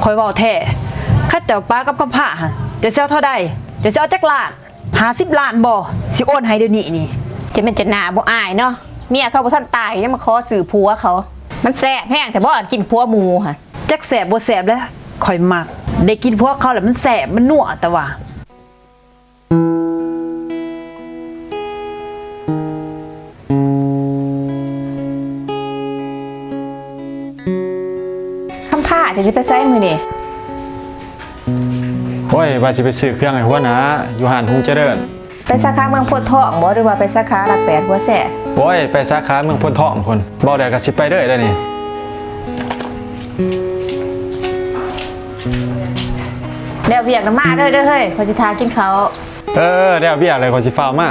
ຂ້ອຍເວົ້າແທ້ ຄັນເຈົ້າປາກັບຄຳພ້າຫັ້ນ ເຈົ້າຊິເອົາເທົ່າໃດ? ເຈົ້າຊິເອົາຈັກລ້ານ? ຫ້າສິບລ້ານບໍ່? ຊິໂອນໃຫ້ດຽວນີ້ນີ້. ຈະແມ່ນຈະໜ້າບໍ່ອາຍເນາະ, ເມຍເຂົາບໍ່ທັນຕາຍຍັງມາຂໍຊື້ຜົວເຂົາ. ມັນແຊບແຮງແທ້ບໍ່ ກິນຜົວໝູ່ຫັ້ນ? ຈັກແຊບບໍ່ແຊບແຫຼະ, ຂ້ອຍມັກ ໄດ້ກິນຜົວເຂົາແລ້ວມັນແຊບ ມັນນົວ ແຕ່ວ່າ ຄຳພ້າ ເຈົ້າຊິໄປໃສມື້ນີ້? ໂອ້ຍ ວ່າຊິໄປຊື້ເຄື່ອງໃຫ້ຫົວໜ້າຢູ່ຮ້ານຮຸງຈະເລີນ. ໄປສາຂາເມືອງໂພນທອງບໍ່ ຫຼືວ່າໄປສາຂາຫຼັກແປດຫົວແຊ? ໂອ້ຍ ໄປສາຂາເມືອງໂພນທອງພຸ້ນ. ເວົ້າແລ້ວກໍຊິໄປເລີຍເດ້ນີ້. ແລ້ວວຽກນະມາເດີເດີເຮີ້ຍ, ຂ້ອຍຊິຖ້າກິນເຂົ້າ. ເອີ ແລ້ວວຽກແລ້ວຂ້ອຍຊິຟ້າວມາ.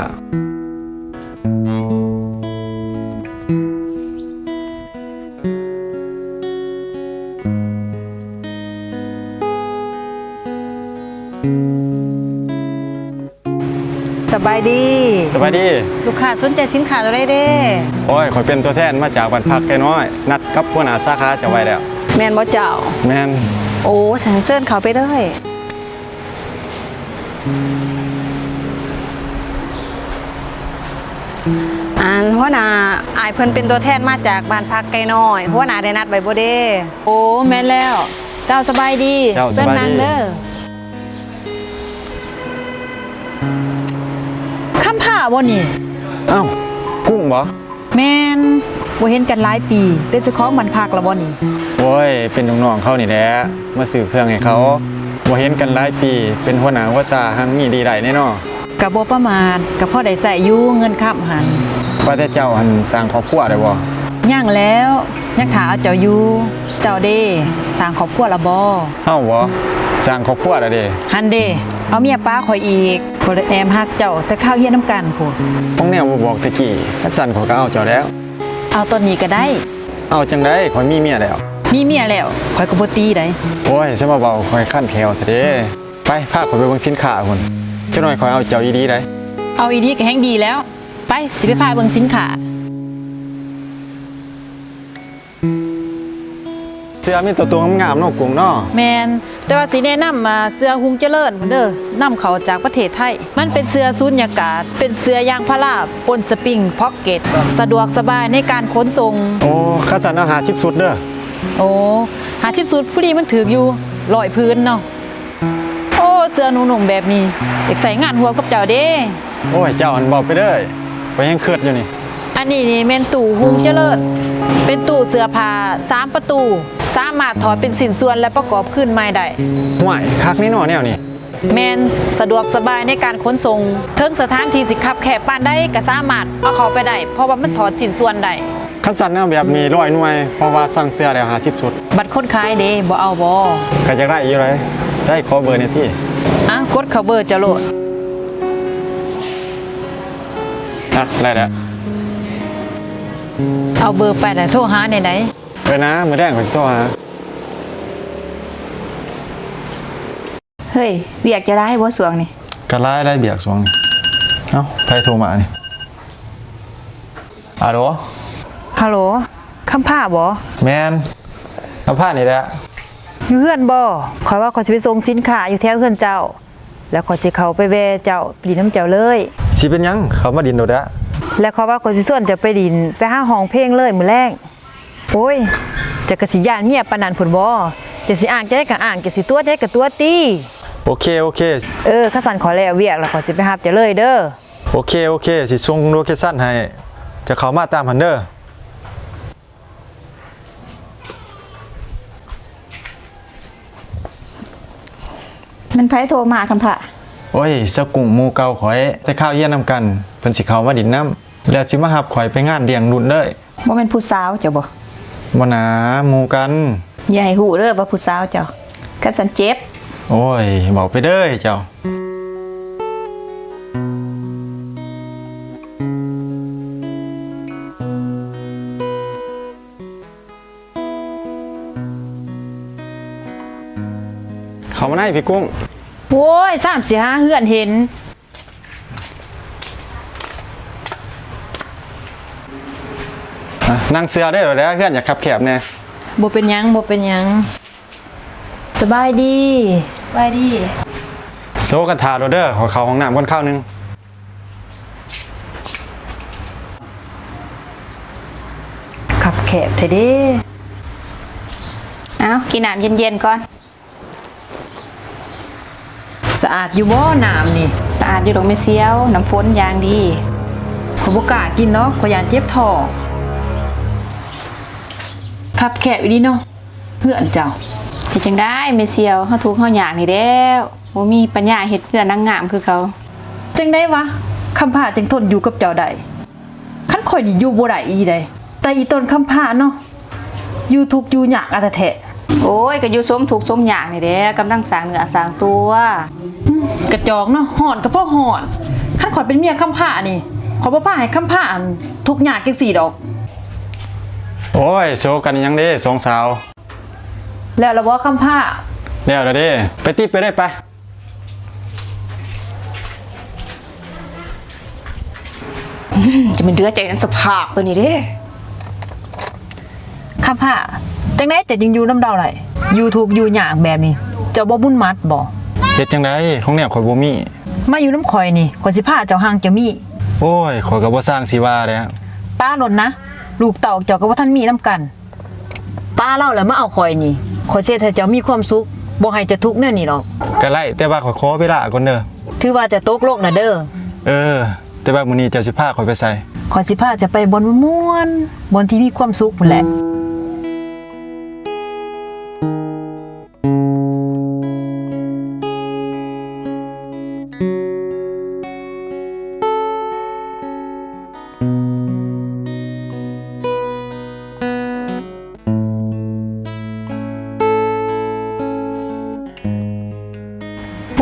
ສະບາຍດີ. ສະບາຍດີ. ລູກຄ້າສົນໃຈສິນຄ້າຕົວໃດເດ? ໂອ້ຍ ຂ້ອຍເປັນຕົວແທນມາຈາກບ້ານພັກໄກ່ນ້ອຍ, ນັດກັບຫົວໜ້າສາຂາເຈົ້າໄວ້ແລ້ວ. ແມ່ນບໍ່ເຈົ້າ? ແມ່ນ. ໂອ້ ຊັ້ນເຊີນເຂົ້າໄປເລີຍ. ອັນ ຫົວໜ້າ, ອ້າຍເພິ່ນເປັນຕົວແທນມາຈາກບ້ານພັກໄກ່ນ້ອຍ, ຫົວໜ້າໄດ້ນັດໄວ້ບໍ່ເດ? ໂອ້ ແມ່ນແລ້ວ. ເຈົ້າສະບາຍດີ. ເຈົ້າສະບາຍດີ. ເຊີນນັ່ງເດີ. ຄຳພ້າບໍ່ນີ້? ອ້າວ ກຸ້ງບໍ່? ແມ່ນ. ບໍ່ເຫັນກັນຫຼາຍປີ, ເປັນເຈົ້າຂອງບ້ານພັກລະບໍ່ນີ້? ໂອ້ຍ ເປັນລູກນ້ອງເຂົານີ້ແຫຼະ ມາຊື້ເຄື່ອງໃຫ້ເຂົາ. ບໍ່ເຫັນກັນຫຼາຍປີ, ເປັນຫົວໜ້າຫົວຕາ ຮັ່ງມີລີ້ໄລ້ແດ່ເນາະ. ກະບໍ່ປະມາດ, ກະພໍໄດ້ໃຊ້ຢູ່ ເງິນຄຳຫັ້ນ. ວ່າແຕ່ເຈົ້າຫັ້ນສ້າງຄອບຄົວແລ້ວບໍ່? ຍັງແລ້ວ, ຍັງຖ້າເອົາເຈົ້າຢູ່. ເຈົ້າເດ ສ້າງຄອບຄົວລະບໍ່? ເຮົາບໍ? ສ້າງຄອບຄົວລະເດ. ຫັ້ນເດ ເອົາເມຍປາຂ້ອຍອີກ. ຂ້ອຍລະແອບຮັກເຈົ້າແຕ່ຄາວຮຽນນຳກັນພຸ້ນ. ຂອງແນວບໍ່ບອກແຕ່ກີ້, ຄັນຊັ້ນຂ້ອຍກໍເອົາເຈົ້າແລ້ວ. ເອົາຕອນນີ້ກໍໄດ້. ເອົາຈັ່ງໃດ? ຂ້ອຍມີເມຍແລ້ວ. ມີເມຍແລ້ວ ຂ້ອຍກໍບໍ່ຕີໃດ. ໂອ້ຍ ສະມາເວົ້າຂ້ອຍຄັນແຂ້ວແທ້ເດ. ໄປ ພາຂ້ອຍໄປເບິ່ງສິນຄ້າພຸ້ນ. ຈັກໜ້ອຍຂ້ອຍເອົາເຈົ້າອີ່ຫຼີໃດ. ເອົາອີ່ຫຼີກໍແຮ່ງດີແລ້ວ. ໄປ ຊິໄປພາເບິ່ງສິນຄ້າ. ເສື້ອມີແຕ່ໂຕງາມໆເນາະ ກຸ້ງເນາະ. ແມ່ນ, ແຕ່ວ່າຊິແນະນຳ ອາ ເສື້ອຮຸງຈະເລີນພຸ້ນເດີ, ນຳເຂົ້າຈາກປະເທດໄທ. ມັນເປັນເສື້ອສູນຍາກາດ, ເປັນເສື້ອຢາງພາລາ ປົນສະປຣິງພອກເກັດ, ສະດວກສະບາຍໃນການຂົນສົ່ງ. ໂອ້ ຄັນຊັ້ນເອົາຫ້າສິບຊຸດເດີ. ໂອ້ ຫ້າສິບຊຸດ ພໍດີມັນຖືກຢູ່ ຮ້ອຍຜືນເນາະ. ໂອ້ ເສື້ອນຸ່ມໆແບບນີ້ ຢາກໃຊ້ງານຮ່ວມກັບເຈົ້າເດ້. ໂອ້ຍ ເຈົ້າຫັ້ນເວົ້າໄປເລີຍ, ຂ້ອຍຍັງຄຶດຢູ່ນີ້. ອັນນີ້ນີ້ແມ່ນຕູ້ຮຸງຈະເລີນ, ເປັນຕູ້ເສື້ອຜ້າສາມປະຕູ, ສາມາດຖອດເປັນຊິ້ນສ່ວນ ແລະ ປະກອບຄືນໃໝ່ໄດ້. ຫ້ວຍ ຄັກແນ່ເນາະແນວນີ້. ແມ່ນ, ສະດວກສະບາຍໃນການຂົນສົ່ງ, ເຖິງສະຖານທີ່ຊິຄັບແຄບປານໃດກໍສາມາດເອົາເຂົ້າໄປໄດ້ ເພາະວ່າມັນຖອດຊິ້ນສ່ວນໄດ້. ຄັນຊັ້ນເອົາແບບນີ້ຮ້ອຍໜ່ວຍ, ເພາະວ່າສັ່ງເສື້ອແລ້ວຫ້າສິບຊຸດ. ບັດຄົນຂາຍເດ ບໍ່ເອົາບໍ? ກໍຢາກໄດ້ຢູ່ເດ. ໃສ ຂໍເບີແດ່ຕິ. ອ່ະ ກົດເຂົ້າເບີເຈົ້າໂລດ. ອ່ະ ໄດ້ແລ້ວ. ເອົາເບີໄປແລ້ວໂທຫາແດ່ໃດ. ເອີນາ, ມື້ແລງຂ້ອຍຊິໂທຫາ. ເຮີ້ຍ ວຽກເຈົ້າຫຼາຍບໍ່ຊ່ວງນີ້? ກໍຫຼາຍ ຫຼາຍວຽກຊ່ວງນີ້. ເອົ້າ ໃຜໂທມານີ້? ອາໂຫຼ. ຮາໂຫຼ, ຄຳພ້າບໍ? ແມ່ນ, ຄຳພ້ານີ້ແຫຼະ. ຢູ່ເຮືອນບໍ? ຂ້ອຍວ່າຂ້ອຍຊິໄປສົ່ງສິນຄ້າຢູ່ແຖວເຮືອນເຈົ້າ, ແລ້ວຂ້ອຍຊິເຂົ້າໄປແວ່ເຈົ້າ, ໄປຫຼິ້ນນຳເຈົ້າເລີຍ. ຊິເປັນຫຍັງ? ເຂົ້າມາຫຼິ້ນໂລດແຫຼະ. ແລ້ວຂ້ອຍວ່າຂ້ອຍຊິຊວນເຈົ້າໄປຫຼິ້ນ, ໄປຫາຮ້ອງເພງເລີຍມື້ແລງ. ໂອ້ຍ ເຈົ້າກໍຊິຢ້ານເມຍປານນັ້ນພຸ້ນບໍ? ເຈົ້າຊິອ້າງຈັ່ງໃດກໍອ້າງ, ເຈົ້າຊິຕົວະຈັ່ງໃດກໍຕົວະຕິ. ໂອເຄ ໂອເຄ. ເອີ ຄັນຊັ້ນຂ້ອຍແລ້ວວຽກແລ້ວ ຂ້ອຍຊິໄປຮັບເຈົ້າເລີຍເດີ. ໂອເຄ ໂອເຄ, ຊິສົ່ງໂລເຄຊັນໃຫ້, ເຈົ້າເຂົ້າມາຕາມຫັ້ນເດີ. ແມ່ນໃຜໂທມາຄຳພ້າ? ໂອ້ຍ ສາວກຸ້ງໝູ່ເກົ່າຂ້ອຍ, ແຕ່ຄາວຮຽນນຳກັນ, ເພິ່ນຊິເຂົ້າມາຫຼິ້ນນຳ ແລ້ວຊິມາຮັບຂ້ອຍໄປງານລ້ຽງລຸ້ນເລີຍ. ບໍ່ແມ່ນຜູ້ສາວເຈົ້າບໍ? ບໍ່ນາ, ໝູ່ກັນ. ຢ່າໃຫ້ຮູ້ເດີວ່າຜູ້ສາວເຈົ້າ, ຄັນຊັ້ນເຈັບ. ໂອ້ຍ ເວົ້າໄປເດີເຈົ້າ. ເຂົ້າມາໃນພີ່ກຸ້ງ. ໂອ້ຍ ຊ້ຳຊິຫາເຮືອນເຫັນ. ອ່ະ ນັ່ງເຊື່ອໄດ້ໂລດແຫຼະ, ເຮືອນຢາກຄັບແຄບແດ່. ບໍ່ເປັນຫຍັງ, ບໍ່ເປັນຫຍັງ. ສະບາຍດີ. ສະບາຍດີ. ໂຊກັນຖ້າໂລດເດີ ຂໍເຂົ້າຫ້ອງນ້ຳກ່ອນຄາວໜຶ່ງ. ຄັບແຄບແທ້ເດ. ເອົາ ກິນນ້ຳເຢັນໆກ່ອນ. ສະອາດຢູ່ບໍ່ນ້ຳນີ້? ສະອາດຢູ່ດອກແມ່ສ່ຽວ, ນ້ຳຝົນຢ່າງດີ. ຂ້ອຍບໍ່ກ້າກິນດອກ, ຂ້ອຍຢ້ານເຈັບທ້ອງ. ຄັບແຄບອີ່ຫຼີເນາະ ເຮືອນເຈົ້າ. ເຮັດຈັ່ງໃດແມ່ສ່ຽວ, ເຮົາທຸກເຮົາຍາກນີ້ແລ້ວ, ບໍ່ມີປັນຍາເຮັດເຮືອນນາງງາມຄືເກົ່າ. ຈັ່ງໃດວະ ຄຳພ້າຈຶ່ງທົນຢູ່ກັບເຈົ້າໄດ້? ຄັນຂ້ອຍນີ້ຢູ່ບໍ່ໄດ້ອີ່ຫຼີໃດ໋. ແຕ່ອີ່ຕົນຄຳພ້າເນາະ ຢູ່ທຸກຢູ່ຍາກອາແທ້ໆ. ໂອ້ຍ ກໍຢູ່ສົມທຸກສົມຍາກນີ້ແຫຼະ, ກຳລັງສ້າງເນື້ອສ້າງຕົວ. ອືມ ກະຈອກເນາະ, ຮ້ອນກໍພໍຮ້ອນ. ຄັນຂ້ອຍເປັນເມຍຄຳພ້ານີ້ ຂ້ອຍບໍ່ພາໃຫ້ຄຳພ້າ ອັນ ທຸກຍາກຈັ່ງຊີ້ດອກ. ໂອ້ຍ ໂຊກັນອີ່ຫຍັງເດສອງສາວ? ແລ້ວລະບໍ່ຄຳພ້າ? ແລ້ວລະເດ. ໄປຕິ ໄປເລີຍ ໄປ. ອືມ ຈະແມ່ນເດືອໃຈນຳສະພາບໂຕນີ້ເດ້. ຄຳພ້າ ຈັ່ງໃດເຈົ້າຈຶ່ງຢູ່ນຳລາວໄດ້? ຢູ່ທຸກຢູ່ຍາກແບບນີ້ ເຈົ້າບໍ່ບຸນໝັດບໍ່? ເຮັດຈັ່ງໃດ ຂອງແນວຂ້ອຍບໍ່ມີ. ມາຢູ່ນຳຂ້ອຍນີ້ ຂ້ອຍຊິພາເຈົ້າຮັ່ງເຈົ້າມີ. ໂອ້ຍ ຂ້ອຍກໍບໍ່ຊ່າງຊິວ່າແຫຼະ. ປາໂລດນະ ລູກເຕົ້າເຈົ້າກໍບໍ່ທັນມີນຳກັນ. ປາລາວແລ້ວມາເອົາຂ້ອຍນີ້ ຂ້ອຍຊິເຮັດໃຫ້ເຈົ້າມີຄວາມສຸກ, ບໍ່ໃຫ້ເຈົ້າທຸກແນວນີ້ດອກ. ກໍໄດ້, ແຕ່ວ່າຂ້ອຍຂໍເວລາກ່ອນເດີ. ຖືວ່າເຈົ້າຕົກລົງນະເດີ. ເອີ, ແຕ່ວ່າມື້ນີ້ເຈົ້າຊິພາຂ້ອຍໄປໃສ? ຂ້ອຍຊິພາເຈົ້າໄປບ່ອນມ່ວນໆ, ບ່ອນທີ່ມີຄວາມສຸກພຸ້ນແຫຼະ.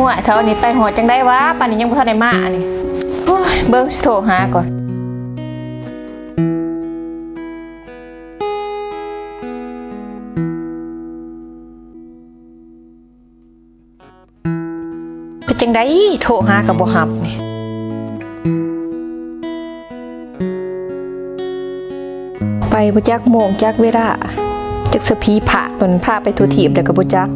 ຫ້ວຍ ເຖົ້ານີ້ໄປຮອດຈັ່ງໃດວະ? ປານນີ້ຍັງບໍ່ທັນໄດ້ມານີ້. ໂອ້ຍ ເບິ່ງ ຊິໂທຫາກ່ອນ. ເປັນຈັ່ງໃດ ໂທຫາກໍບໍ່ຮັບນີ້. ໄປບໍ່ຈັກໂມງຈັກເວລາ, ຈັກສະຜີພາກມັນພາໄປທົ່ວທີບແລ້ວກໍບໍ່ຈັກ.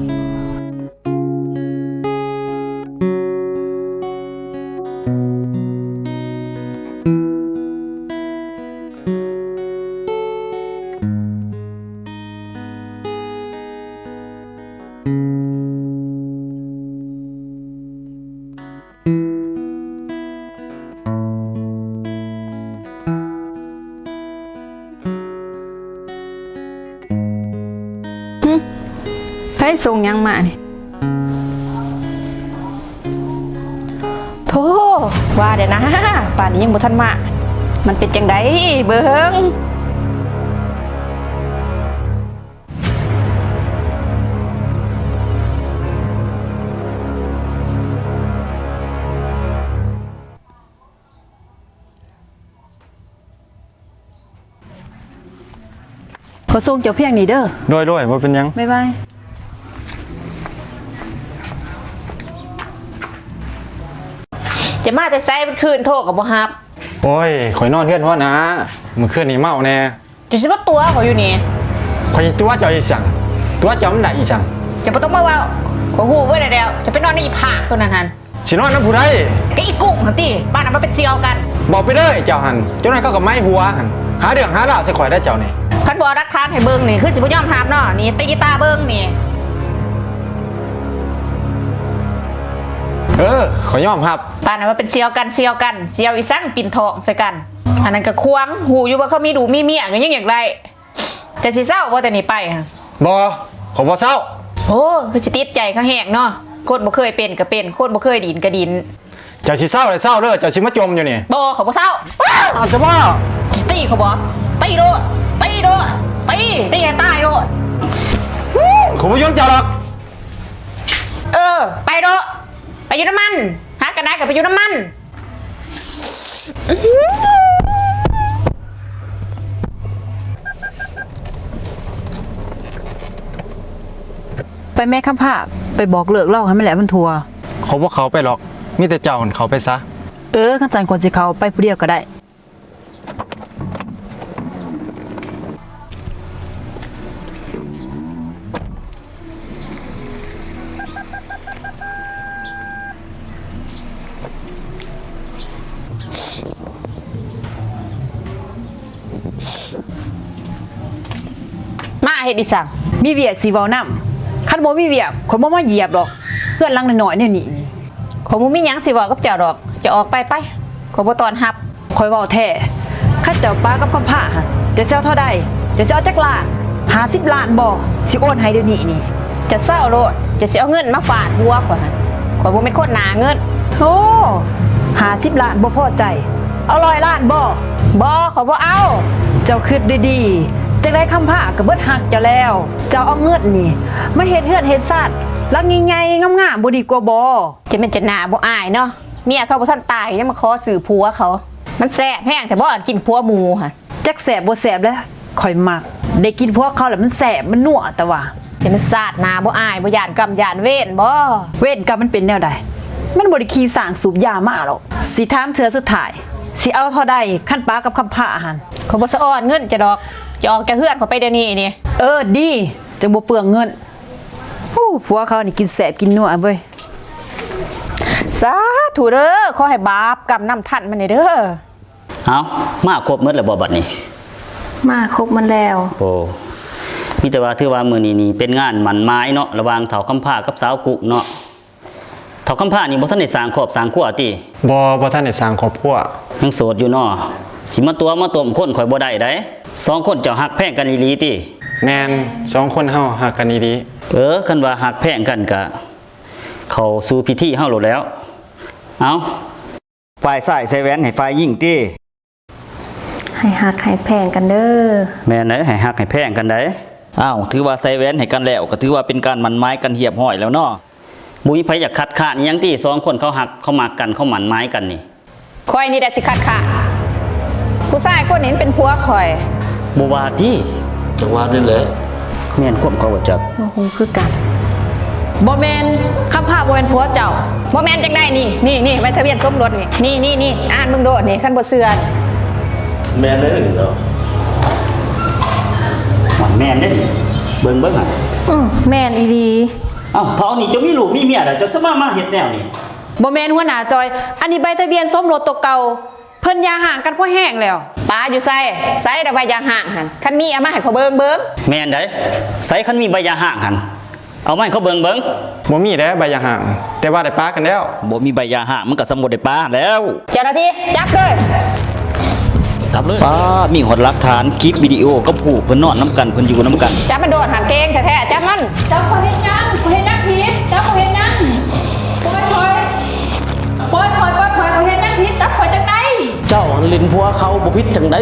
ຫຶ ໃຜສົ່ງຫຍັງມານີ້? ໂທ້ ວ່າແດ່ນະ ປານນີ້ຍັງບໍ່ທັນມາ. ມັນເປັນຈັ່ງໃດ ເບິ່ງ. ຂໍສົ່ງເຈົ້າພຽງນີ້ເດີ. ໂດຍໆ ບໍ່ເປັນຫຍັງ. ບາຍບາຍ. ຈະມາແຕ່ໃສ ເບິດຄືນໂທກໍບໍ່ຮັບ? ໂອ້ຍ ຂ້ອຍນອນເຮືອນຫົວໜ້າ, ມື້ຄືນນີ້ເມົາແດ່. ເຈົ້າຊິມາຕົວະຂ້ອຍຢູ່ນີ້. ຂ້ອຍຊິຕົວະເຈົ້າອີ່ຫຍັງ? ຕົວະເຈົ້າມັນໄດ້ອີ່ຫຍັງ? ເຈົ້າບໍ່ຕ້ອງມາເວົ້າ, ຂ້ອຍຮູ້ເບິດແລ້ວ. ເຈົ້າໄປນອນນຳອີພາກໂຕນັ້ນຫັ້ນ. ຊິນອນນຳຜູ້ໃດ? ກໍອີກຸ້ງຫັ້ນຕິ, ປານນັ້ນວ່າເປັນສ່ຽວກັນ. ເວົ້າໄປເລີຍເຈົ້າຫັ້ນ, ຈັກໜ້ອຍເຂົາກໍໝາຍຫົວຫັ້ນ. ຫາເລື່ອງຫາລາວໃສ່ຂ້ອຍໄດ໋ເຈົ້ານີ້. ຄັນບໍ່ເອົາຫຼັກຖານໃຫ້ເບິ່ງນີ້ ຄືຊິບໍ່ຍອມຮັບເນາະ. ນີ້ ຕີຕາເບິ່ງນີ້. ເອີ ຂ້ອຍຍອມຮັບ. ປານນັ້ນວ່າເປັນສ່ຽວກັນ, ສ່ຽວກັນ, ສ່ຽວອີ່ສັງ ປິ່ນທ້ອງໃສ່ກັນ. ອັນນັ້ນກໍຂວາງ, ຮູ້ຢູ່ວ່າເຂົາມີລູກມີເມຍ ກໍຍັງຢາກໄດ້. ເຈົ້າຊິເຊົາບໍ່ແຕ່ນີ້ໄປ? ບໍ່, ຂ້ອຍບໍ່ເຊົາ. ໂອ້, ຄືຊິຕິດໃຈເຂົາແຮງເນາະ. ຄົນບໍ່ເຄີຍເປັນກໍເປັນ, ຄົນບໍ່ເຄີຍດິນກໍດິນ. ເຈົ້າຊິເຊົາແລ້ວເຊົາເດີ, ເຈົ້າຊິມາຈົ່ມຢູ່ນີ້. ບໍ່, ຂ້ອຍບໍ່ເຊົາ. ອ້າວ, ເຈົ້າບໍ່? ຊິຕີຂ້ອຍບໍ່? ຕີໂລດ, ຕີໂລດ, ຕີ, ຕີໃຫ້ຕາຍໂລດ. ຂ້ອຍບໍ່ຍົມເຈົ້າດອກ. ເອີ, ໄປໂລດ, ໄປຢູ່ນຳມັນ. ຫາກັນໄດ້ກໍໄປຢູ່ນຳມັນ. ໄປແມ່ຄຳພ້າ, ໄປບອກເລີກລາວໃຫ້ມັນແຫຼະມັນທົ່ວ. ຂ້ອຍບໍ່ເຂົ້າໄປດອກ, ມີແຕ່ເຈົ້າຫັ້ນເຂົ້າໄປຊະ. ເອີ, ຄັນຊັ້ນຂ້ອຍຊິເຂົ້າໄປຜູ້ດຽວກໍໄດ້. ເ ເຮັດອີ່ສັງ? ມີວຽກຊິເວົ້ານຳ. ຄັນບໍ່ມີວຽກ ຂ້ອຍບໍ່ມາຢຽບດອກ ເຮືອນຫຼັງນ້ອຍໆແນວນີ້ນີ້. ຂ້ອຍບໍ່ມີຫຍັງຊິເວົ້າກັບເຈົ້າດອກ. ເຈົ້າອອກໄປໄປ. ຂ້ອຍບໍ່ຕ້ອນຮັບ. ຂ້ອຍເວົ້າແທ້. ຄັນເຈົ້າປາກັບຄຳພາຫັ້ນ ເຈົ້າຊິເອົາເທົ່າໃດ? ເຈົ້າຊິເອົາຈັກລ້ານ? ຫ້າສິບລ້ານບໍ່? ຊິໂອນໃຫ້ດຽວນີ້ນີ້. ເຈົ້າເຊົາໂລດ. ເຈົ້າຊິເອົາເງິນມາຟາດຫົວຂ້ອຍຫັ້ນ. ຂ້ອຍບໍ່ແມ່ນຄົນໜ້າເງິນ. ໂອ້ ຫ້າສິບລ້ານບໍ່ພໍໃຈ. ເອົາຮ້ອຍລ້ານບໍ່? ບໍ່, ຂ້ອຍບໍ່ເອົາ. ເຈົ້າຄິດດີໆ, ຈັ່ງໃດຄຳພາກໍເບິດຮັກເຈົ້າແລ້ວ. ເຈົ້າເອົາເງິນນີ້ມາເຮັດເຮືອນເຮັດຊານຫຼັງໃຫຍ່ໆງາມໆບໍ່ດີກວ່າບໍ່? ຈະແມ່ນຈະໜ້າບໍ່ອາຍເນາະ, ເມຍເຂົາບໍ່ທັນຕາຍຍັງມາຂໍຊື້ຜົວເຂົາ. ມັນແຊບແຮງແທ້ບໍ່ ກິນຜົວໝູ່ຫັ້ນ? ຈັກແຊບບໍ່ແຊບແຫຼະ, ຂ້ອຍມັກ. ໄດ້ກິນຜົວເຂົາແລ້ວມັນແຊບ, ມັນນົວແຕ່ວ່າ. ຈະແມ່ນຊາດໜ້າບໍ່ອາຍ, ບໍ່ຢ້ານກຳຢ້ານເວນບໍ່? ເວນກຳມັນເປັນແນວໃດ? ມັນບໍ່ໄດ້ຂີ່ຊ້າງສູບຢາມາດອກ. ຊິຖາມເທື່ອສຸດທ້າຍ, ຊິເອົາເທົ່າໃດ ຄັນປາກັບຄຳພາຫັ້ນ? ຂ້ອຍບໍ່ສະອອນເງິນເຈົ້າດອກ. ເຈົ້າອອກຈາກເຮືອນຂ້ອຍໄປດຽວນີ້ນີ້. ເອີ ດີ, ຈັ່ງບໍ່ເປືອງເງິນ. ໂອ້ ຜົວເຂົານີ້ກິນແຊບກິນນົວເວີຍ. ສາທຸເດີ້, ຂໍໃຫ້ບາບກຳນຳທັນມັນແດ່ເດີ້. ເອົ້າ, ມາຄົບໝົດແລ້ວບໍ່ບັດນີ້? ມາຄົບໝົດແລ້ວ. ໂອ້, ມີແຕ່ວ່າຖືວ່າມື້ນີ້ນີ້ເປັນງານໝັ້ນໝາຍເນາະ, ລະຫວ່າງທ້າວຄຳພາກັບສາວກຸກເນາະ. ທ້າວຄຳພານີ້ບໍ່ທັນໄດ້ສ້າງຄອບສ້າງຄົວຕິ? ບໍ່, ບໍ່ທັນໄດ້ສ້າງຄອບຄົວ. ຍັງໂສດຢູ່ເນາະ? ຊິມາຕົວະມາຕົ້ມຄົນຂ້ອຍບໍ່ໄດ້ໃດ໋. ສອງຄົນເຈົ້າຮັກແພງກັນອີ່ຫຼີຕິ? ແມ່ນ, ສອງຄົນເຮົາຮັກກັນອີ່ຫຼີ. ເອີ, ຄັນວ່າຮັກແພງກັນກະເຂົ້າສູ່ພິທີເຮົາໂລດແລ້ວ. ເອົ້າ. ຝ່າຍຊາຍໃສ່ແຫວນໃຫ້ຝ່າຍຍິງຕິ? ໃຫ້ຮັກໃຫ້ແພງກັນເດີ້. ແມ່ນໃດ, ໃຫ້ຮັກໃຫ້ແພງກັນໃດ. ອ້າວ, ຖືວ່າໃສ່ແຫວນໃຫ້ກັນແລ້ວ, ກໍຖືວ່າເປັນການໝັ້ນໝາຍກັນຮຽບຮ້ອຍແລ້ວເນາະ. ບໍ່ມີໃຜຢາກຄັດຄ້ານອີ່ຫຍັງຕິ, ສອງຄົນເຂົາຮັກ, ເຂົາມັກກັນ, ເຂົາໝັ້ນໝາຍກັນນີ້. ຂ້ອຍນີ້ແຫຼະຊິຄັດຄ້ານ. ຜູ້ຊາຍຄົນນີ້ມັນເປັນຜົວຂ້ອຍ. ບໍ່ວ່າຕິ? ຈັງຫວະນີ້ແຫຼະ. ແມ່ນຄວາມເຂົາບໍ່ຈັກ. ບໍ່ຮູ້ຄືກັນ. ບໍ່ແມ່ນ, ຄຳພາບໍ່ແມ່ນຜົວເຈົ້າ. ບໍ່ແມ່ນຈັ່ງໃດນີ້? ນີ້ໆ ໃບທະບຽນສົມລົດນີ້. ນີ້ໆໆ ອ່ານເບິ່ງໂລດນີ້, ຄັນບໍ່ເຊື່ອ. ແມ່ນເດ້ນີ້ເນາະ. ມັນແມ່ນເດ້ນີ້. ເບິ່ງເບິ່ງຫັ້ນ. ອືມ, ແມ່ນອີ່ຫຼີ. ເອົ້າ, ເຖົ້ານີ້ເຈົ້າມີລູກມີເມຍແລ້ວ, ເຈົ້າສາມາດມາເຮັດແນວນີ້? ບໍ່ແມ່ນຫົວໜ້າຈອຍ, ອັນນີ້ໃບທະບຽນສົມລົດໂຕເກົ່າ. ເພິ່ນຢ່າຮ້າງກັນພໍແຮງແລ້ວ. ປາຢູ່ໃສ? ໃສລະໃບຢ່າຮ້າງຫັ້ນ? ຄັນມີເອົາມາໃຫ້ຂ້ອຍເບິ່ງເບິ່ງ. ແມ່ນໃດ? ໃສ ຄັນມີໃບຢ່າຮ້າງຫັ້ນ? ເອົາມາໃຫ້ຂ້ອຍເບິ່ງເບິ່ງ. ບໍ່ມີເດ້ໃບຢ່າຮ້າງ, ແຕ່ວ່າໄດ້ປາກັນແລ້ວ. ບໍ່ມີໃບຢ່າຮ້າງ ມັນກໍສ່ຳບໍ່ໄດ້ປາແລ້ວ. ເຈົ້າໜ້າທີ່, ຈັບເລີຍ. ຈັບເລີຍ. ປ້າ, ມີຮອດຫຼັກຖານຄລິບວິດີໂອກັບຜູ້ເພິ່ນນອນນຳກັນ, ເພິ່ນຢູ່ນຳກັນ. ຈັບມັນໂດດຫັ້ນ, ເກັ່ງແທ້ໆ, ຈັບມັນ. ຈັບຂ້ອຍເຮັດຫຍັງ? ຂ້ອຍເຮັດຫຍັງຜິດ? ຈັບຂ້ອຍເຮັດຫຍັງ? ປ່ອຍຂ້ອຍ. ປ່ອຍຂ້ອຍ, ປ່ອຍຂ້ອຍ, ຂ້ອຍເຮັດຫຍັງຜິດ? ຈັບຂ້ອຍຈັ່ງໃດ? ເຈົ້າຫັ້ນຫຼິ້ນຜົວເຂົາບໍ່ຜິດຈັ່ງໃດ?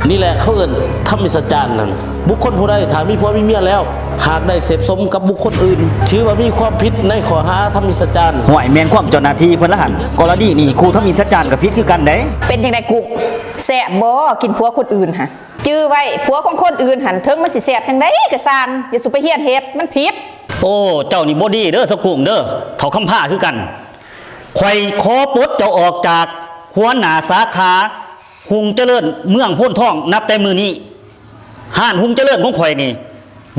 ນີ້ແຫຼະເຂົາເອີ້ນທຳມິດສະຈານນັ້ນ. ບຸກຄົນຜູ້ໃດຖ້າມີຜົວມີເມຍແລ້ວ ຫາກໄດ້ເສບສົມກັບບຸກຄົນອື່ນ ຖືວ່າມີຄວາມຜິດໃນຂໍ້ຫາທຳມິດສະຈານ. ຫ້ວຍ, ແມ່ນຄວາມເຈົ້າໜ້າທີ່ເພິ່ນລະຫັ້ນ. ກໍລະນີນີ້ຄູ່ທຳມິດສະຈານກໍຜິດຄືກັນເດ້. ເປັນຈັ່ງໃດກຸ້ງ? ແຊບບໍ່ ກິນຜົວຄົນອື່ນຫັ້ນ? ຈື່ໄວ້, ຜົວຂອງຄົນອື່ນຫັ້ນ ເຖິງມັນຊິແຊບຈັ່ງໃດກໍຊ່າງ, ຢ່າສູ່ໄປຮຽນເຮັດ, ມັນຜິດ. ໂອ້, ເຈົ້ານີ້ບໍ່ດີເດີສາວກຸ້ງເດີ, ເຖົ້າຄຳພາຄືກັນ. ຂ້ອຍຂໍປົດເຈົ້າອອກຈາກຫົວໜ້າສາຂາຮຸ່ງຈະເລີນເມືອງໂພນທອງ, ນັບແຕ່ມື້ນີ້ ຮ້ານຮຸ່ງຈະເລີນຂອງຂ້ອຍນີ້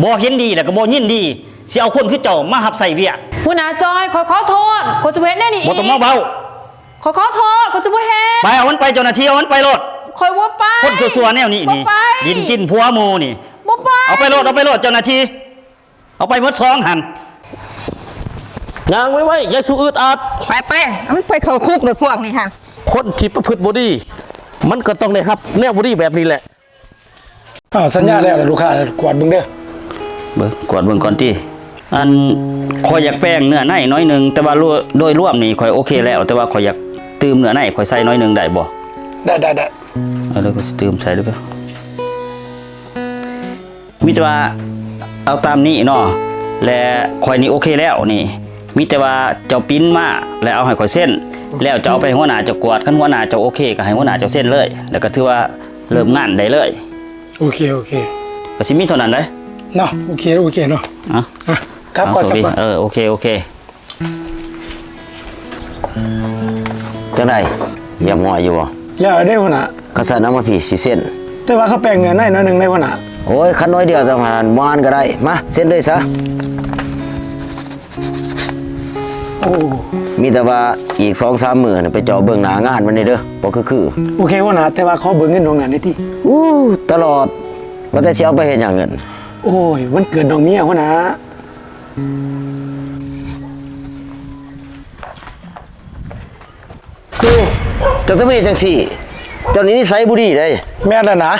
ບໍ່ເຫັນດີ ແລ້ວກໍບໍ່ຍິນດີ ຊິເອົາຄົນຄືເຈົ້າມາຮັບໃຊ້ວຽກ. ຫົວໜ້າຈອຍ, ຂ້ອຍຂໍໂທດ, ຂ້ອຍຊິບໍ່ເຮັດແນວນີ້ອີກ. ບໍ່ຕ້ອງມາເວົ້າ. ຂ້ອຍຂໍໂທດ, ຂ້ອຍຊິບໍ່ເຮັດ. ໄປ, ເອົາມັນໄປ, ເຈົ້າໜ້າທີ່, ເອົາມັນໄປໂລດ. ຂ້ອຍບໍ່ໄປ. ຄົນຊົ່ວໆແນວນີ້ນີ້, ບໍ່ໄປ. ດິນກິນຜົວໝູ່ນີ້. ບໍ່ໄປ. ເອົາໄປໂລດ, ເອົາໄປໂລດ, ເຈົ້າໜ້າທີ່. ເອົາໄປໝົດສອງຫັ້ນ. ຍ່າງໄວໆ, ຢ່າສູ່ອືດອາດ. ໄປໆ, ເອົາມັນໄປເຂົ້າຄຸກໂລດພວກນີ້ຫັ້ນ. ຄົນທີ່ປະພຶດບໍ່ດີ, ມັນກໍຕ້ອງໄດ້ຮັບແນວບໍ່ດີແບບນີ້ແຫຼະ. ອ້າວ, ສັນຍາແລ້ວລະລູກຄ້າ, ກວດເບິ່ງເດີ. ເບິ່ງ, ກວດເບິ່ງກ່ອນຕິ. ອັນ, ຂ້ອຍຢາກແປງເນື້ອໃນໜ້ອຍໜຶ່ງ, ແຕ່ວ່າໂດຍ, ໂດຍລວມນີ້ຂ້ອຍໂອເຄແລ້ວ, ແຕ່ວ່າຂ້ອຍຢາກຕື່ມເນື້ອໃນ, ຂ້ອຍໃສ່ໜ້ອຍໜຶ່ງໄດ້ບໍ່? ໄດ້, ໄດ້, ໄດ້. ເອີ, ແລ້ວກໍຊິຕື່ມໃສ່ເດີ. ມີແຕ່ວ່າເອົາຕາມນີ້ເນາະ ແລະ ຂ້ອຍນີ້ໂອເຄແລ້ວນີ້. ມີແຕ່ວ່າເຈົ້າປິ່ນມາ ແລະ ເອົາໃຫ້ຂ້ອຍເຊັນ ແລ້ວເຈົ້າເອົາໄປໃຫ້ຫົວໜ້າເຈົ້າກວດ. ຄັນຫົວໜ້າເຈົ້າໂອເຄ ກໍໃຫ້ຫົວໜ້າເຈົ້າເຊັນເລີຍ ແລ້ວກໍຖືວ່າເລີ່ມງານໄດ້ເລີຍ. ໂອເຄ, ໂອເຄ. ກໍຊິມີເທົ່ານັ້ນເດ້ເນາະ. ໂອເຄ, ໂອເຄເນາະ. ອ່ະ, ອ່ະ, ກັບກ່ອນ, ກັບກ່ອນ. ເອີ, ໂອເຄ, ໂອເຄ. ຈັ່ງໃດ? ຮຽບຮ້ອຍຢູ່ບໍ່? ແລ້ວເດ້ຫົວໜ້າ. ຄັນຊັ້ນເອົາມາພີ້ ຊິເຊັນ. ແຕ່ວ່າເຂົາແປງເນື້ອໃນໜ້ອຍໜຶ່ງເດ້ຫົວໜ້າ. ໂອ້ຍ, ຄັນໜ້ອຍດຽວຊະ ບໍ່ອ່ານກໍໄດ້. ມາ, ເຊັນເລີຍຊະ. ໂອ້ ມີແຕ່ວ່າອີກສອງສາມມື້ນະ ໄປເຈາະເບິ່ງໜ້າງານມັນແດ່ເດີ, ບໍ່ຄືໆ. ໂອເຄຫົວໜ້າ, ແຕ່ວ່າຂໍເບິ່ງເງິນລ່ວງໜ້າແດ່ຕິ. ອູ້, ຕະຫຼອດ. ວ່າແຕ່ຊິເອົາໄປເຮັດຫຍັງເງິນ? ໂອ້ຍ ວັນເກີດນ້ອງເມຍ ຫົວໜ້າ. ໂອ້ ເຈົ້າຈະມາເຮັດຈັ່ງຊີ້? ເຈົ້ານີ້ນິໄສບໍ່ດີເດ້. ແມ່ນແລ້ວນະ.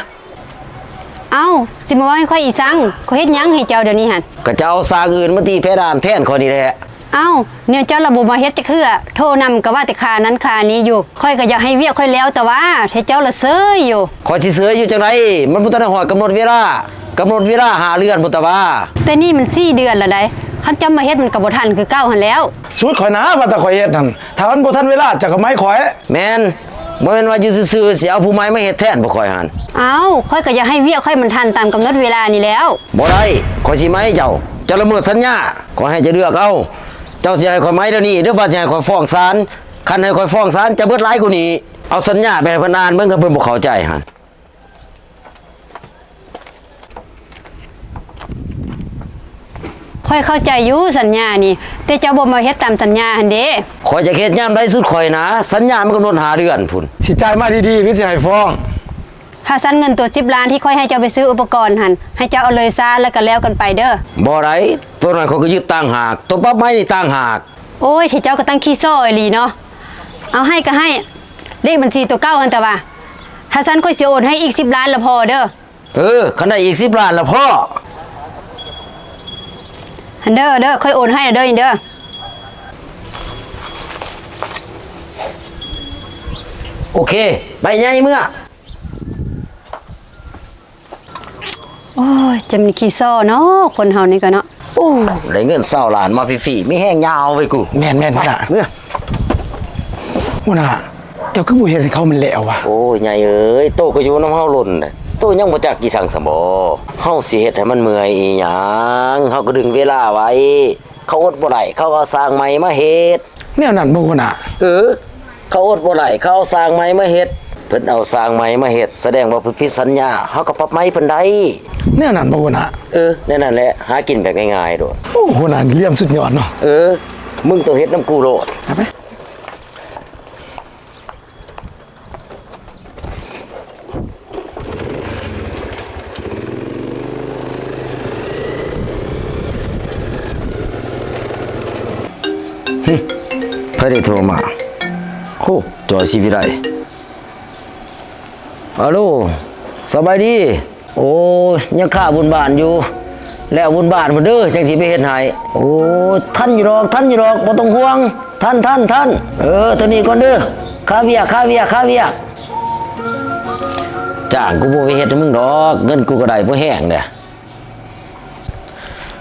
ເອົ້າ ຊິມາເວົ້າໃຫ້ຂ້ອຍອີກສັງ? ຂ້ອຍເຮັດຫຍັງໃຫ້ເຈົ້າດຽວນີ້ຫັ້ນ? ກໍເຈົ້າເອົາຊ່າງອື່ນມາຕີແພດານແທນຂ້ອຍນີ້ແຫຼະ. ເອົ້າ ແນວເຈົ້າລະບໍ່ມາເຮັດຈັກເທື່ອ, ໂທນຳກໍວ່າແຕ່ຄ່ານັ້ນຄ່ານີ້ຢູ່. ຂ້ອຍກໍຢາກໃຫ້ວຽກຂ້ອຍແລ້ວ ແຕ່ວ່າແທ້ເຈົ້າລະເຊີຍຢູ່. ຂ້ອຍຊິເຊີຍຢູ່ຈັ່ງໃດ? ມັນບໍ່ທັນໄດ້ຮອດກຳນົດເວລາ. ກຳນົດເວລາຫ້າເດືອນພຸ້ນຕາຫວາ. ແຕ່ນີ້ມັນສີ່ເດືອນລະໃດ໋. ຄັນເຈົ້າມາເຮັດມັນກໍບໍ່ທັນຄືເກົ່າຫັ້ນແລ້ວ. ສູດຂ້ອຍນະ ວ່າແຕ່ຂ້ອຍເຮັດຫັ້ນ. ຖ້າມັນບໍ່ທັນເວລາ ເຈົ້າກໍໄໝຂ້ອຍ. ແມ່ນ. ບໍ່ແມ່ນວ່າຢູ່ຊື່ໆ ຊິເອົາຜູ້ໃໝ່ມາເຮັດແທນພວກຂ້ອຍຫັ້ນ. ເອົ້າ ຂ້ອຍກໍຢາກໃຫ້ວຽກຂ້ອຍມັນທັນຕາມກຳນົດເວລານີ້ແລ້ວ. ບໍ່ໄດ້. ຂ້ອຍຊິໄໝເຈົ້າ. ເຈົ້າລະເມີດສັນຍາ. ຂ້ອຍໃຫ້ເຈົ້າເລືອກເອົາ. ເຈົ້າຊິໃຫ້ຂ້ອຍໄໝດຽວນີ້ ຫຼືວ່າຊິໃຫ້ຂ້ອຍຟ້ອງສານ? ຄັນໃຫ້ຂ້ອຍຟ້ອງສານ ຈະເບິດຫຼາຍກວ່ານີ້. ເອົາສັນຍາໄປໃຫ້ເພິ່ນອ່ານເບິ່ງ ຄັນເພິ່ນບໍ່ເຂົ້າໃຈຫັ້ນ. ຂ້ອຍເຂົ້າໃຈຢູ່ສັນຍານີ້ ແຕ່ເຈົ້າບໍ່ມາເຮັດຕາມສັນຍາຫັ້ນເດ. ຂ້ອຍຈະເຮັດຍາມໃດສຸດຂ້ອຍນະ, ສັນຍາມັນກຳນົດຫ້າເດືອນພຸ້ນ. ຊິຈ່າຍມາດີໆ ຫຼືຊິໃຫ້ຟ້ອງ? ຖ້າຊັ້ນເງິນໂຕສິບລ້ານທີ່ຂ້ອຍໃຫ້ເຈົ້າໄປຊື້ອຸປະກອນຫັ້ນ ໃຫ້ເຈົ້າເອົາເລີຍຊະ ແລ້ວກໍແລ້ວກັນໄປເດີ. ບໍ່ໄດ້, ໂຕນັ້ນຂ້ອຍກໍຍຶດຕ່າງຫາກ, ໂຕປັບໄໝນີ້ຕ່າງຫາກ. ໂອ້ຍ ທີ່ເຈົ້າກໍຕັ້ງຂີ້ສໍ້ອີ່ຫຼີເນາະ. ເອົາໃຫ້ກໍໃຫ້, ເລກບັນຊີໂຕເກົ່າຫັ້ນແຕ່ວ່າ. ຖ້າຊັ້ນຂ້ອຍຊິໂອນໃຫ້ອີກສິບລ້ານລະພໍເດີ. ເອີ ຄັນໄດ້ອີກສິບລ້ານລະພໍ. ຫັ້ນເດີ ເດີ ຂ້ອຍໂອນໃຫ້ລະເດີ ນີ້ເດີ. ໂອເຄ ໄປໃຫຍ່ເມືອ. ໂອ້ຍ ຈະມີຂີ້ສໍ້ເນາະ ຄົນເຮົານີ້ກໍເນາະ. ໂອ້ ໄດ້ເງິນຊາວລ້ານມາຟຣີໆ ມີແຮງຍາວເວີຍກູ. ແມ່ນໆ ຫົວໜ້າ. ເມືອ. ຫົວໜ້າ ເຈົ້າຄືບໍ່ເຮັດໃຫ້ເຂົາມັນແລ້ວວະ? ໂອ້ຍ ໃຫຍ່ເອີຍ ໂຕກໍຢູ່ນຳເຮົາດົນແລ້ວ ໂຕຍັງບໍ່ຈັກອີ່ສັງຊ້ຳບໍ? ເຮົາຊິເຮັດໃຫ້ມັນເມື່ອຍອີ່ຫຍັງ? ເຮົາກໍດຶງເວລາໄວ້. ເຂົາອົດບໍ່ໄດ້ ເຂົາກໍເອົາຊ່າງໃໝ່ມາເຮັດ. ແນວນັ້ນບໍ່ຫົວໜ້າ? ເອີ ເຂົາອົດບໍ່ໄດ້ ເຂົາເອົາຊ່າງໃໝ່ມາເຮັດ. ເພິ່ນເອົາຊ່າງໃໝ່ມາເຮັດ ສະແດງວ່າເພິ່ນຜິດສັນຍາ ເຮົາກໍປັບໃໝເພິ່ນໄດ້. ແນວນັ້ນບໍ່ຫົວໜ້າ? ເອີ ແນວນັ້ນແຫຼະ ຫາກິນແບບງ່າຍໆໂລດ. ໂອ້ ຫົວໜ້ານີ້ຫຼ່ຽມສຸດຍອດເນາະ. ເອີ ມຶງຕ້ອງເຮັດນຳກູໂລດ. ເອົາໄປ. ຫຶ ໃຜໄດ້ໂທມາ? ໂຫ ຈອຍ ສີວິໄລ. ອາໂລ ສະບາຍດີ. ໂອ້ຍ ຍັງຄາບຸນບ້ານຢູ່ ແລ້ວບຸນບ້ານພຸ້ນເດີ ຈັ່ງຊິໄປເຮັດໃຫ້. ໂອ້ຍ ທັນຢູ່ດອກ ທັນຢູ່ດອກ ບໍ່ຕ້ອງຫ່ວງ. ທັນ ທັນ ທັນ. ເອີ ເທົ່ານີ້ກ່ອນເດີ ຄາວຽກ ຄາວຽກ ຄາວຽກ. ຈ້າງກູບໍ່ໄປເຮັດໃຫ້ມຶງດອກ ເງິນກູກໍໄດ້ພໍແຮງເດ.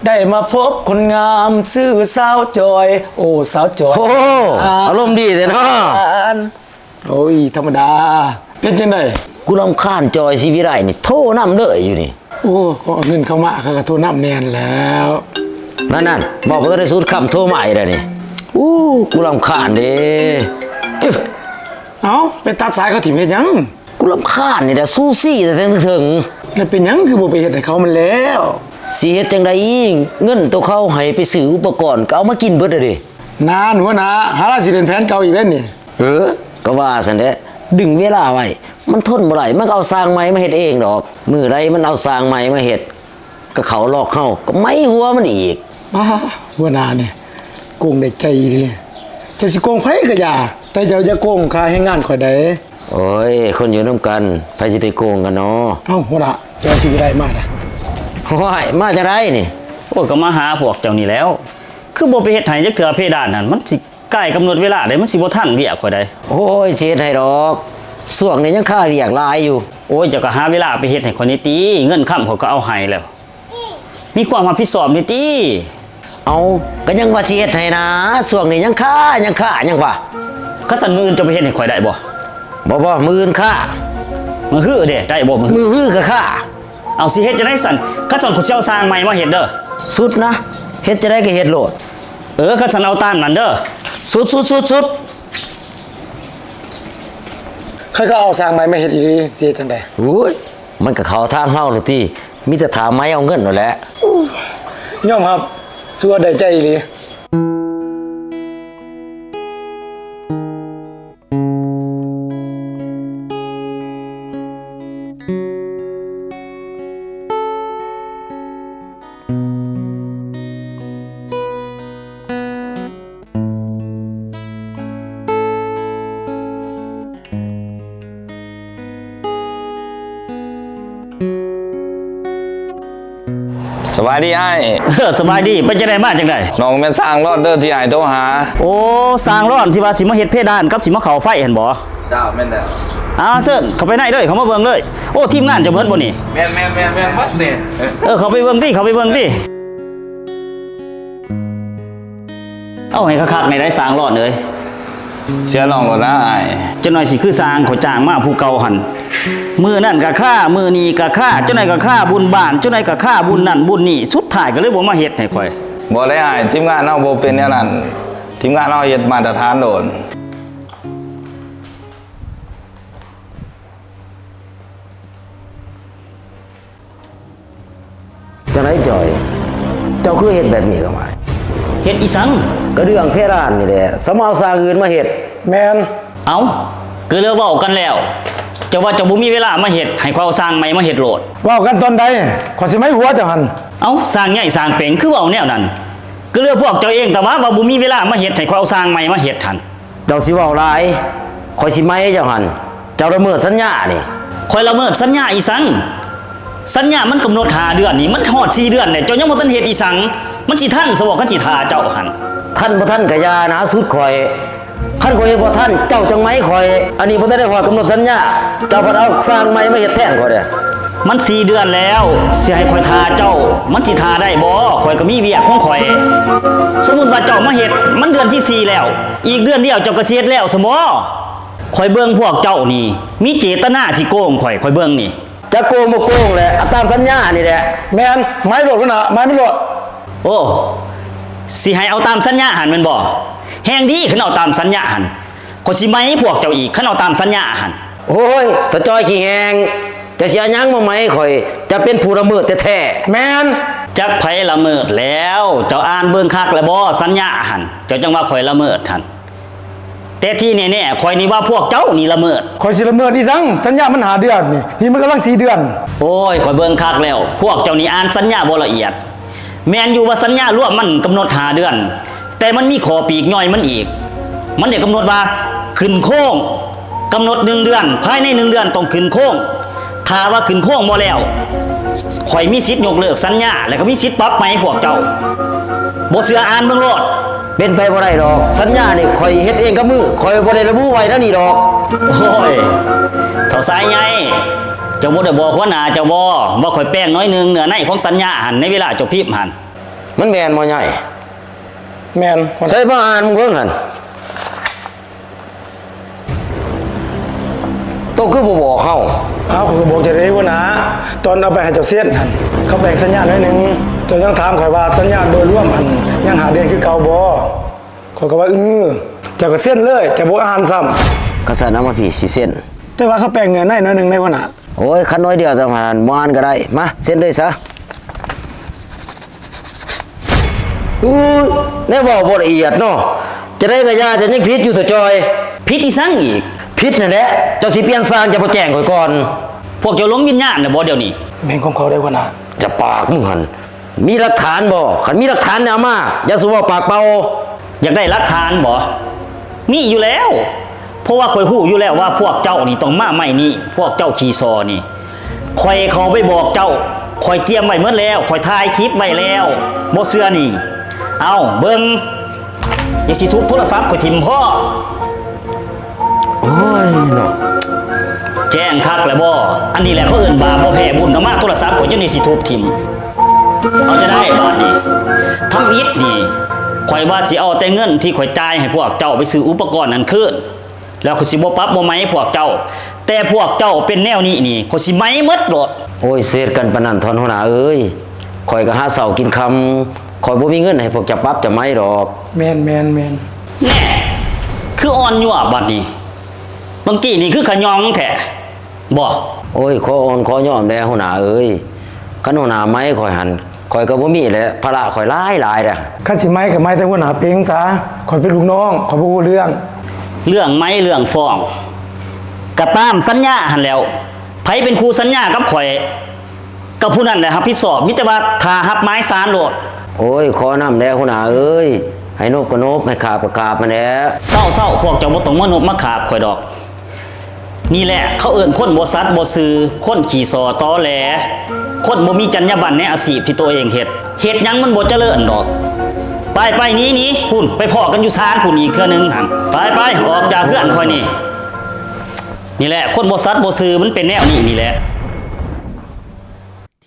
ໄດ້ມາພົບຄົນງາມຊື່ສາວຈອຍ ໂອ້ ສາວຈອຍ. ໂອ້ ອາລົມດີແທ້ເນາະ. ໂອ້ຍ ທຳມະດາ. ເປັນຈັ່ງໃດ? ກູລຳຄານຈອຍ ສີວິໄລນີ້ ໂທນຳເລີຍຢູ່ນີ້. ໂອ້ ເງິນເຂົ້າມາ ຂ້າກໍໂທນຳແນ່ນແລ້ວ. ນັ້ນໆ ເວົ້າບໍ່ທັນໄດ້ສຸດຄຳ ໂທມາອີກແລ້ວນີ້. ໂອ້ ກູລຳຄານເດ້. ເອົ້າ ໄປຕັດສາຍເຂົາຖິ້ມເຮັດຫຍັງ? ກູລຳຄານນີ້ແຫຼະ ຊູຊີແຕ່ເທິງ. ແລ້ວເປັນຫຍັງຄືບໍ່ໄປເຮັດໃຫ້ເຂົາມັນແລ້ວ? ຊິເຮັດຈັ່ງໃດອີກ? ເງິນໂຕເຂົາໃຫ້ໄປຊື້ອຸປະກອນ ກໍເອົາມາກິນເບິດແລ້ວເດ້. ນານ ຫົວໜ້າ ຫາລາຊິຫຼິ້ນແຜນເກົ່າອີກແລ້ວນີ້. ເອີ ກໍວ່າຊັ້ນແຫຼະ ດຶງເວລາໄວ້ ມັນທົນບໍ່ໄດ້ ມັນກໍເອົາຊ່າງໃໝ່ມາເຮັດເອງດອກ. ມື້ໃດມັນເອົາຊ່າງໃໝ່ມາເຮັດ ກໍເຂົ້າລັອກເຮົາ ກໍໄໝຫົວມັນອີກ. ອ້າ ຫົວໜ້ານີ້ໂກງໄດ້ໃຈອີ່ຫຼີ. ເຈົ້າຊິໂກງໃຜກໍຢ່າ ແຕ່ເຈົ້າຢ່າໂກງຄ່າແຮງງານຂ້ອຍໃດ. ໂອ້ຍ ຄົນຢູ່ນຳກັນ ໃຜຊິໄປໂກງກັນເນາະ. ເອົ້າ ຫົວໜ້າ ເຈົ້າຊິໄດ້ມາລະ. ໂອ້ຍ ມາຈັ່ງໃດນີ້? ໂອ້ຍ ກໍມາຫາພວກເຈົ້ານີ້ແລ້ວ. ຄືບໍ່ໄປເຮັດໃຫ້ຈັກເທື່ອ ເພດານຫັ້ນ ມັນຊິ ໃກ້ກຳນົດເວລາເດ້ ມັນຊິບໍ່ທັນວຽກຂ້ອຍໃດ. ໂອ້ຍ ຊິເຮັດໃຫ້ດອກ ຊ່ວງນີ້ຍັງຄາວຽກຫຼາຍຢູ່. ໂອ້ຍ ເຈົ້າກໍຫາເວລາໄປເຮັດໃຫ້ຂ້ອຍແດ່ຕິ ເງິນຄຳຂ້ອຍກໍເອົາໃຫ້ແລ້ວ ມີຄວາມຮັບຜິດຊອບແດ່ຕິ. ເອົ້າ ກໍຍັງວ່າຊິເຮັດໃຫ້ນາ ຊ່ວງນີ້ຍັງຄາ ຍັງຄາ ຍັງວ່າ. ຄັນຊັ້ນມື້ອື່ນເຈົ້າໄປເຮັດໃຫ້ຂ້ອຍໄດ້ບໍ່? ບໍ່ ບໍ່ ມື້ອື່ນຄາ. ມື້ຮືເດ້ ໄດ້ບໍ່? ມື້ຮື ມື້ຮືກໍຄາ. ເອົາ ຊິເຮັດຈັ່ງໃດຊັ້ນ? ຄັນຊັ້ນຂ້ອຍຊິເອົາຊ່າງໃໝ່ມາເຮັດເດີ. ສຸດນະ ເຮັດຈັ່ງໃດກໍເຮັດໂລດ. ເອີ ຄັນຊັ້ນເອົາຕາມນັ້ນເດີ. ສຸດ ສຸດ ສຸດ ສຸດ. ຂ້ອຍກໍເອົາຊ່າງໃໝ່ມາເຮັດອີ່ຫຼີ ຊິເຮັດຈັ່ງໃດ? ໂອ້ຍ ມັນກໍເຂົ້າທາງເຮົາໂລດຕິ ມີແຕ່ຖ້າໃໝເອົາເງິນໂລດແຫຼະ. ຍອມຮັບ ຊົ່ວໄດ້ໃຈອີ່ຫຼີ. ສະບາຍດີອ້າຍ. ເອີ ສະບາຍດີ. ເປັນຈັ່ງໃດ ມາຈັ່ງໃດ? ນ້ອງແມ່ນຊ່າງລອນເດີ ທີ່ອ້າຍໂທຫາ. ໂອ້ ຊ່າງລອນທີ່ວ່າຊິມາເຮັດເພດານກັບຊິມາເຂົ້າໄຟຫັ້ນບໍ? ເຈົ້າ ແມ່ນແລ້ວ. ອ້າວ ເຊີນເຂົ້າໄປໃນເລີຍ, ເຂົ້າມາເບິ່ງເລີຍ. ໂອ້ ທີມງານເຈົ້າເບິດບໍ່ນີ້? ແມ່ນໆໆໆ ເບິດນີ້. ເອີ ເຂົ້າໄປເບິ່ງຕິ ເຂົ້າໄປເບິ່ງຕິ. ເອົາໃຫ້ຄັກໆ ແດ່ໄດ໋ຊ່າງລອນເອີຍ. ເຊື່ອນ້ອງໂລດນາອ້າຍ. ຈັກໜ້ອຍຊິຄືຊ່າງຂ້ອຍຈ້າງມາຜູ້ເກົ່າຫັ້ນ, ມື້ນັ້ນກະຄາ ມື້ນີ້ກະຄາ, ຈັກໜ້ອຍກະຄາບຸນບ້ານ, ຈັກໜ້ອຍກະຄາບຸນນັ້ນບຸນນີ້, ສຸດທ້າຍກະເລີຍບໍ່ມາເຮັດໃຫ້ຂ້ອຍ. ບໍ່ໄດ້ອ້າຍ, ທີມງານເຮົາບໍ່ເປັນແນວນັ້ນ, ທີມງານເຮົາເຮັດມາດຕະຖານໂລດ. ຈັ່ງໃດຈ່ອຍ? ເຈົ້າຄືເຮັດແບບນີ້ກັບອ້າຍ? ເຮັດອີ່ສັງ? ກະເລື່ອງເພດານນີ້ແຫຼະ, ສະມາເອົາຊ່າງອື່ນມາເຮັດ. ແມ່ນ. ເອົ້າ, ກະເລີຍເວົ້າກັນແລ້ວ, ເຈົ້າວ່າເຈົ້າບໍ່ມີເວລາມາເຮັດ, ໃຫ້ຂ້ອຍເອົາຊ່າງໃໝ່ມາເຮັດໂລດ. ເວົ້າກັນຕອນໃດ? ຂ້ອຍຊິໄໝຫົວເຈົ້າຫັ້ນ. ເອົ້າ, ຊ່າງໃຫຍ່ຊ່າງເປັງ ຄືເວົ້າແນວນັ້ນ? ກະເລືອກພວກເຈົ້າເອງຕະຫວາ ວ່າບໍ່ມີເວລາມາເຮັດ, ໃຫ້ຂ້ອຍເອົາຊ່າງໃໝ່ມາເຮັດຫັ້ນ. ເຈົ້າຊິເວົ້າຫຼາຍ, ຂ້ອຍຊິໄໝເຈົ້າຫັ້ນ. ເຈົ້າລະເມີດສັນຍານີ້. ຂ້ອຍລະເມີດສັນຍາອີ່ສັງ? ສັນຍາມັນກຳນົດຫ້າເດືອນນີ້, ມັນຮອດສີ່ເດືອນແລ້ວ, ເຈົ້າຍັງບໍ່ທັນເຮັດອີ່ສັງ? ມັນຊິທັນຊະບໍ່ ຄັນຊິຖ້າເຈົ້າຫັ້ນ? ທັນບໍ່ທັນກະຢ່ານະ, ສຸດຂ້ອຍ. ຄັນຂ້ອຍເຮັດບໍ່ທັນ, ເຈົ້າຈັ່ງໄໝຂ້ອຍ. ອັນນີ້ບໍ່ທັນໄດ້ຮອດກຳນົດສັນຍາ, ເຈົ້າພັດເອົາຊ່າງໃໝ່ມາເຮັດແທນຂ້ອຍເດ້. ມັນສີ່ເດືອນແລ້ວ, ຊິໃຫ້ຂ້ອຍຖ້າເຈົ້າ, ມັນຊິຖ້າໄດ້ບໍ່? ຂ້ອຍກະມີວຽກຂອງຂ້ອຍ. ສົມມຸດວ່າເຈົ້າມາເຮັດ, ມັນເດືອນທີສີ່ແລ້ວ, ອີກເດືອນດຽວເຈົ້າກະຊິເຮັດແລ້ວຊັ້ນບໍ່? ຂ້ອຍເບິ່ງພວກເຈົ້ານີ້ ມີເຈດຕະນາຊິໂກງຂ້ອຍ, ຂ້ອຍເບິ່ງນີ້. ຈັກໂກງບໍ່ໂກງແຫຼະ, ເອົາຕາມສັນຍານີ້ແຫຼະ. ແມ່ນ, ໄໝໂລດຫົວໜ້າ, ໄໝມັນໂລດ. ໂອ້ ຊິໃຫ້ເອົາຕາມສັນຍາຫັ້ນແມ່ນບໍ່? ແຮງດີ, ຄັນເອົາຕາມສັນຍາຫັ້ນ, ຂ້ອຍຊິໄໝພວກເຈົ້າອີກ, ຄັນເອົາຕາມສັນຍາຫັ້ນ. ໂອ້ຍ ຕາຈ່ອຍຂີ້ແຫ້ງ, ເຈົ້າຊິເອົາຫຍັງມາໄໝຂ້ອຍ? ເຈົ້າເປັນຜູ້ລະເມີດແທ້ໆ. ແມ່ນ. ຈັກໃຜລະເມີດແລ້ວ? ເຈົ້າອ່ານເບິ່ງຄັກແລ້ວບໍ່ ສັນຍາຫັ້ນ? ເຈົ້າຈັ່ງວ່າຂ້ອຍລະເມີດຫັ້ນ. ແຕ່ທີ່ແນ່ໆ ຂ້ອຍນີ້ວ່າພວກເຈົ້ານີ້ລະເມີດ. ຂ້ອຍຊິລະເມີດອີ່ສັງ? ສັນຍາມັນຫ້າເດືອນນີ້, ນີ້ມັນກຳລັງສີ່ເດືອນ. ໂອ້ຍ ຂ້ອຍເບິ່ງຄັກແລ້ວ, ພວກເຈົ້ານີ້ອ່ານສັນຍາບໍ່ລະອຽດ. ແມ່ນຢູ່ວ່າສັນຍາລວມມັນກຳນົດຫ້າເດືອນ, ແຕ່ມັນມີຂໍ້ປີກຍ່ອຍມັນອີກ. ມັນໄດ້ກຳນົດວ່າຂຶ້ນໂຄງ, ກຳນົດໜຶ່ງເດືອນ, ພາຍໃນໜຶ່ງເດືອນຕ້ອງຂຶ້ນໂຄງ. ຖ້າວ່າຂຶ້ນໂຄງບໍ່ແລ້ວ, ຂ້ອຍມີສິດຍົກເລີກສັນຍາ ແລະກະມີສິດປັບໃໝພວກເຈົ້າ. ບໍ່ເຊື່ອອ່ານເບິ່ງໂລດ. ເປັນໄປບໍ່ໄດ້ດອກ, ສັນຍານີ້ຂ້ອຍເຮັດເອງກັບມື, ຂ້ອຍບໍ່ໄດ້ລະບຸໄວ້ແນວນີ້ດອກ. ໂອ້ຍ ເຖົ້າຊາຍໃຫຍ່, ເຈົ້າບໍ່ໄດ້ບອກຫົວໜ້າເຈົ້າບໍ່ ວ່າຂ້ອຍແປງໜ້ອຍໜຶ່ງເນື້ອໃນຂອງສັນຍາຫັ້ນ ໃນເວລາເຈົ້າພິມຫັ້ນ? ມັນແມ່ນບໍ່ໃຫຍ່? ແມ່ນ. ໃສມາອ່ານເບິ່ງຫັ້ນ. ໂຕຄືບໍ່ບອກເຮົາ? ອ້າວ ຂ້ອຍກະບອກເຈົ້າເດ້ຫົວໜ້າ, ຕອນເອົາໄປໃຫ້ເຈົ້າເຊັນຫັ້ນ ເຂົາແປງສັນຍາໜ້ອຍໜຶ່ງ, ເຈົ້າຍັງຖາມຂ້ອຍວ່າສັນຍາໂດຍລວມຫັ້ນຍັງຫ້າເດືອນຄືເກົ່າບໍ່? ຂ້ອຍກະວ່າ ອື ເຈົ້າກະເຊັນເລີຍ, ເຈົ້າບໍ່ອ່ານຊ້ຳ. ຄັນຊັ້ນເອົາມາພີ້ ຊິເຊັນ. ແຕ່ວ່າເຂົາແປງເນື້ອໃນໜ້ອຍໜຶ່ງເດ້ຫົວໜ້າ. ໂອ້ຍ ຄັນໜ້ອຍດຽວຊ້ຳຫັ້ນ ບໍ່ອ່ານກະໄດ້, ມາ ເຊັນເລີຍຊະ. ອູ້ຍ ແນວເວົ້າບໍ່ລະອຽດເນາະ, ຈັ່ງໃດກະຢ່າ, ເຈົ້າຍັງຜິດຢູ່ເຖາະຈ່ອຍ. ຜິດອີ່ສັງອີກ? ຜິດຫັ້ນແຫຼະ, ເຈົ້າຊິປ່ຽນຊ່າງ ເຈົ້າບໍ່ແຈ້ງຂ້ອຍກ່ອນ. ພວກເຈົ້າຫຼົງວິນຍານແລ້ວບໍ່ດຽວນີ້? ແມ່ນຄວາມເຂົາໄດ້ຫົວໜ້າ. ຢ່າປາກມຶງຫັ້ນ, ມີຫຼັກຖານບໍ່? ຄັນມີຫຼັກຖານແນວມາ, ຢ່າສູ່ເວົ້າປາກເປົ່າ. ຢາກໄດ້ຫຼັກຖານບໍ່? ມີຢູ່ແລ້ວ. ເພາະວ່າຂ້ອຍຮູ້ຢູ່ແລ້ວວ່າພວກເຈົ້ານີ້ຕ້ອງມາໄມ້ນີ້, ພວກເຈົ້າຂີ້ສໍ້ນີ້. ຂ້ອຍເຂົ້າໄປບອກເຈົ້າ, ຂ້ອຍກຽມໄວ້ໝົດແລ້ວ, ຂ້ອຍຖ່າຍຄລິບໄວ້ແລ້ວ. ບໍ່ເຊື່ອນີ້, ເອົາເບິ່ງ, ຢ່າຊິທຸບໂທລະສັບຂ້ອຍຖິ້ມພໍ້. ໂອ້ຍເນາະ, ແຈ້ງຄັກແລ້ວບໍ່? ອັນນີ້ແຫຼະເຂົາເອີ້ນບາບບໍ່ແພ້ບຸນ, ເອົາມາໂທລະສັບຂ້ອຍຈົນໄດ້ຊິທຸບຖິ້ມ. ເອົາຈັ່ງໃດບາດນີ້? ທຳອິດນີ້ ຂ້ອຍວ່າຊິເອົາແຕ່ເງິນທີ່ຂ້ອຍຈ່າຍໃຫ້ພວກເຈົ້າໄປຊື້ອຸປະກອນນັ້ນຄືນ. ແລ້ວຂ້ອຍຊິບໍ່ປັບບໍ່ໄໝພວກເຈົ້າ, ແຕ່ພວກເຈົ້າເປັນແນວນີ້ນີ້ ຂ້ອຍຊິໄໝໝົດໂລດ. ໂອ້ຍ ຊິເຮັດກັນປານນັ້ນ ທ່ານຫົວໜ້າເອີຍ, ຂ້ອຍກະຫາເຊົ້າກິນຄ່ຳ, ຂ້ອຍບໍ່ມີເງິນໃຫ້ພວກເຈົ້າປັບເຈົ້າໄໝດອກ. ແມ່ນໆໆ. ແນ່, ຄືອ່ອນຍົວບາດນີ້, ບາງກີ້ນີ້ຄືຂະຫຍອງແທ້ບໍ? ໂອ້ຍ ຂໍອ່ອນຂໍຍອມແດ່ຫົວໜ້າເອີຍ, ຄັນຫົວໜ້າໄໝຂ້ອຍຫັ້ນ ຂ້ອຍກະບໍ່ມີແຫຼະ, ພາລະຂ້ອຍຫຼາຍຫຼາຍເດ້. ຄັນຊິໄໝກະໄໝແຕ່ຫົວໜ້າເປັງຊະ, ຂ້ອຍເປັນລູກນ້ອງ ຂ້ອຍບໍ່ຮູ້ເລື່ອງ. ເລື່ອງໄໝເລື່ອງຟ້ອງ ກະຕາມສັນຍາຫັ້ນແຫຼ້ວ, ໃຜເປັນຄູ່ສັນຍາກັບຂ້ອຍ ກະຜູ້ນັ້ນແຫຼະຮັບຜິດຊອບ, ມີແຕ່ວ່າຖ້າຮັບໝາຍສານໂລດ. ໂອ້ຍ ຂໍນຳແດ່ຫົວໜ້າເອີຍ, ໃຫ້ນົບກະນົບ ໃຫ້ຂາບກະຂາບຫັ້ນແຫຼະ. ເຊົາໆ ພວກເຈົ້າບໍ່ຕ້ອງມານົບມາຂາບຂ້ອຍດອກ. ນີ້ແຫຼະເຂົາເອີ້ນຄົນບໍ່ສັດບໍ່ຊື່, ຄົນຂີ້ສໍ້ຕໍແຫຼ, ຄ ຄົນບໍ່ມີຈັນຍາບັນໃນອາຊີບທີ່ໂຕເອງເຮັດ ເຮັດຫຍັງມັນບໍ່ຈະເລີນດອກ. ໄປໆ ໜີໆ ພຸ້ນ ໄປພໍ້ກັນຢູ່ສານພຸ້ນອີກເທື່ອໜຶ່ງຫັ້ນ. ໄປໆ ອອກຈາກເຮືອນຂ້ອຍນີ້. ນີ້ແຫຼະ ຄົນບໍ່ສັດບໍ່ຊື່ມັນເປັນແນວນີ້ນີ້ແຫຼະ.